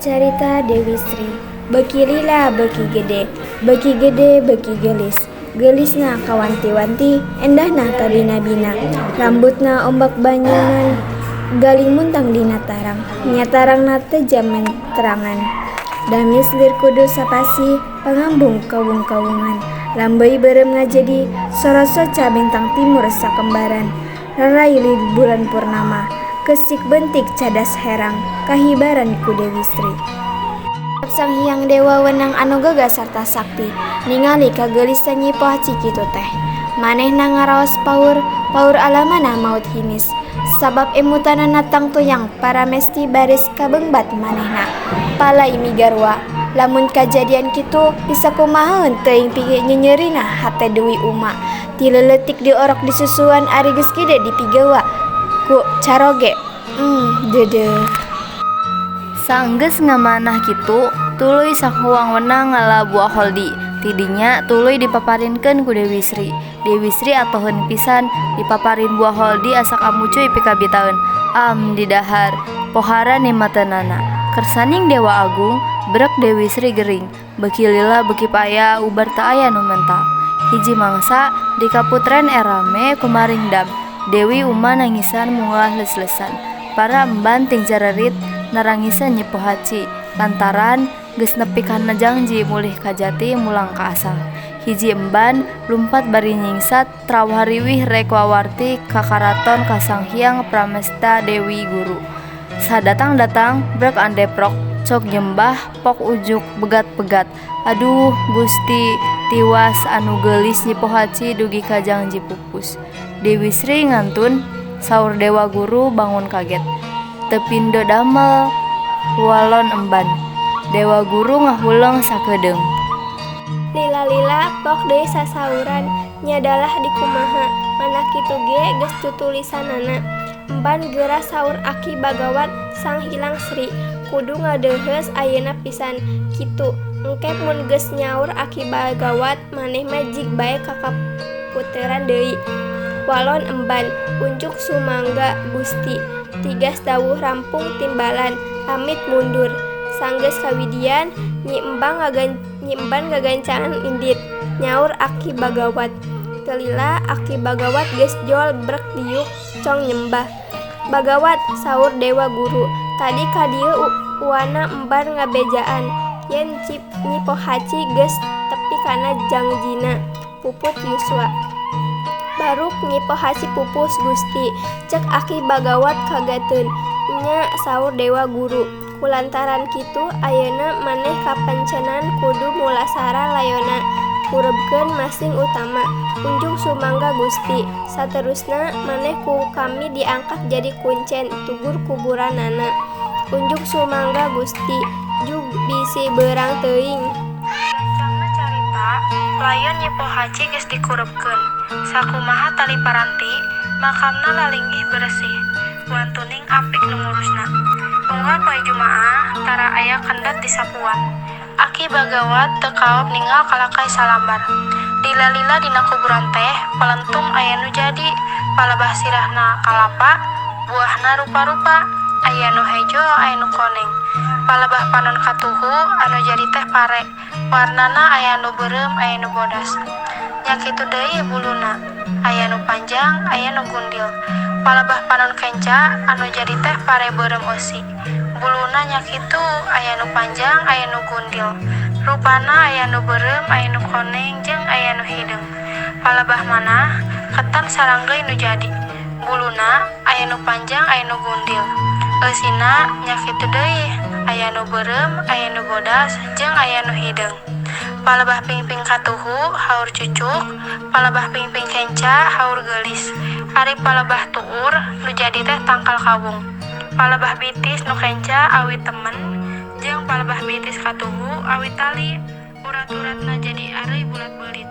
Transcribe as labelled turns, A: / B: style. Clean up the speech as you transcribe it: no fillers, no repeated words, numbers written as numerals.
A: Carita Dewi Sri. Beuki lila beuki gede, beuki gede beuki geulis. Geulisna kawanti-wanti, endahna kabina-bina. Rambutna ombak banyunan galimuntang dina tarang. Nya tarangna teu jamentrangan. Damis lir kudus sapasih pangambung kawung-kawungan. Lambey beureum ngajedi sorot soca bintang timur sakembaran. Rarai bulan purnama, keusik bentik cadas herang kahibaran ku Dewi Sri. Sang Hyang Dewa Wenang anu gagah sarta sakti ningali kageulisan Nyi Pohaci kitu teh. Manehna ngaraos paur, paur alamana maot hinis. Sabab emutanana tangtuyang paramesti baris kabeungbat manehna. Palai migarwa, lamun kajadian kitu bisa kumahaeun teuing pinyenyerina hate Dewi Uma. Ti leuletik diorok disusuan ari geus gede dipigawa ku caroge. Deudeuh.
B: Sanggeus ngamanah kitu, tuluy Sang Huang Wenang ngala buah holdi. Ti dinya tuluy dipaparinkeun ku Dewi Sri. Dewi Sri atoheun pisan dipaparin buah holdi asak amucuy pikabitaeun. Am didahar, pohara nimateunana. Kersaning Dewa Agung, brek Dewi Sri gering. Beuki lila beuki paya ubar teu aya nu menta. Hiji mangsa di kaputren erame kumaringdam. Dewi Uma nangisan munggah leus-leusan. Para emban ting jarerit narangisan Nyi Pohaci lantaran geus nepi kana jangji mulih ka jati mulang ka asal. Hiji emban lumpat bari nyingsat trawariwih rek wawarti ka karaton ka Sang Hyang Pramesta Dewi Guru. Sadatang-datang brek andeprok cok nyembah pok ujuk begat-begat. Aduh Gusti tiwas anu geulis Nyi Pohaci dugi ka jangji pupus. Dewi Sri ngantun saur Dewa Guru bangun kaget. Teu pindo damel walon emban. Dewa Guru ngahuleng sakedeung.
C: Lila-lila pok deui sasauran nya dalah dikumaha manah kitu ge geus tutulisanana. Emban geura saur Aki Bagawat Sang Hilang Sri kudu ngadeuheus ayeuna pisan. Kitu engke mun geus nyaur Aki Bagawat maneh mah jig bae ka kaputeran deui. Walon emban unjuk sumangga Gusti. Tigas dawuh rampung timbalan pamit mundur. Sanggeus kawidian Nyi Emban gagancangan indit nyaur Aki Bagawat. Teu lila Aki Bagawat geus jol brek diuk cong nyembah. Bagawat saur Dewa Guru tadi ka dieu uwana emban ngabejaan yen Nyi Pohaci geus tepi kana jangjina pupuk yuswa. Baruk Nyi Pohaci pupus Gusti cek Aki Bagawat kageteun. Nya saur Dewa Guru kulantaran kitu ayeuna maneh kapancenan kudu mulasara layona kurebkeun masing utama. Unjuk sumangga Gusti saterusna maneh ku kami diangkat jadi kuncen tugur kuburanana. Unjuk sumangga Gusti jug bisi beurang teuing.
D: Gancangna carita layon Nyi Pohaci geus dikurebkeun. Sakumaha tali paranti makamna lalinggih beresih wantuning apik nu ngurusna. Unggal poe Jumaah tara aya kendot disapuan. Aki Bagawat teu kaop ningal kalakay salambar. Lila-lila dina kuburan teh palentung aya nu jadi palebah sirahna kalapa, buahna rupa-rupa, aya nu hejo aya nu koneng. Palebah panon katuhu anu jadi teh pare, warnana aya nu beureum aya nu bodas. Nya kitu deui buluna, aya nu panjang aya nu gundil. Palebah panon kenca anu jadi teh pare beureum eusi. Buluna nya kitu aya nu panjang aya nu gundil. Rupana aya nu beureum aya nu koneng jeung aya nu hideung. Palebah manah ketan saranggeuy nu jadi. Buluna aya nu panjang aya nu gundil. Eusina nya kitu deui aya nu beureum aya nu bodas jeung aya nu hideung. Palebah pingping katuhu haur cucuk, palebah pingping kenca haur geulis. Ari palebah tuur nu jadi teh tangkal kawung. Palebah bitis nu kenca awi temen jeung palebah bitis katuhu awi tali. Urat-uratna jadi areuy bulat-beulit.